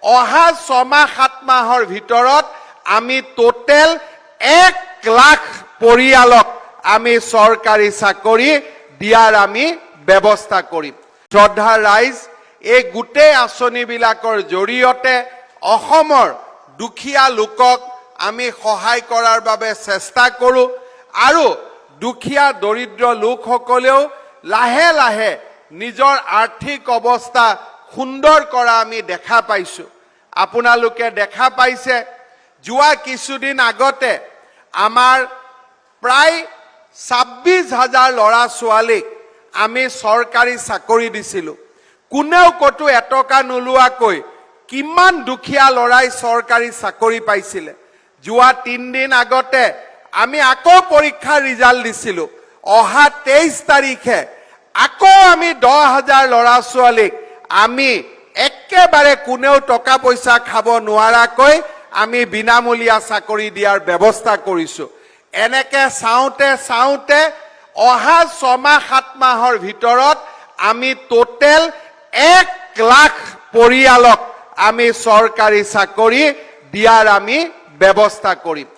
অহা 6 মাহ 7 মাহৰ ভিতৰত আমি টোটেল 1 লাখ পৰিয়ালক আমি চৰকাৰী চাকৰি দিয়াৰ আমি ব্যৱস্থা কৰিম। শ্ৰদ্ধাৰ ৰাইজ, এই গোটেই আঁচনিবিলাকৰ জৰিয়তে অসমৰ দুখীয়া লোকক আমি সহায় কৰাৰ বাবে চেষ্টা কৰোঁ আৰু দুখীয়া দৰিদ্ৰ লোকসকলেও লাহে লাহে নিজৰ আৰ্থিক অৱস্থা সুন্দৰ কৰা আমি দেখা পাইছোঁ। আপোনালোকে দেখা পাইছে, যোৱা কিছুদিন আগতে আমাৰ প্ৰায় 26 হাজাৰ ল'ৰা ছোৱালীক আমি চৰকাৰী চাকৰি দিছিলোঁ। কোনেও ক'তো এটকা নোলোৱাকৈ কিমান দুখীয়া ল'ৰাই চৰকাৰী চাকৰি পাইছিলে। যোৱা 3 দিন আগতে আমি আকৌ পৰীক্ষাৰ ৰিজাল্ট দিছিলোঁ। অহা 23 তাৰিখে আকৌ আমি 10 হাজাৰ ল'ৰা ছোৱালীক আমি একেবাৰে কোনেও টকা পইচা খাব নোৱাৰাকৈ আমি বিনামূলীয়া চাকৰি দিয়াৰ ব্যৱস্থা কৰিছোঁ। এনেকে চাওঁতে চাওঁতে অহা 6 মাহ 7 মাহৰ ভিতৰত আমি টোটেল 1 লাখ পৰিয়ালক আমি চৰকাৰী চাকৰি দিয়াৰ আমি ব্যৱস্থা কৰিম।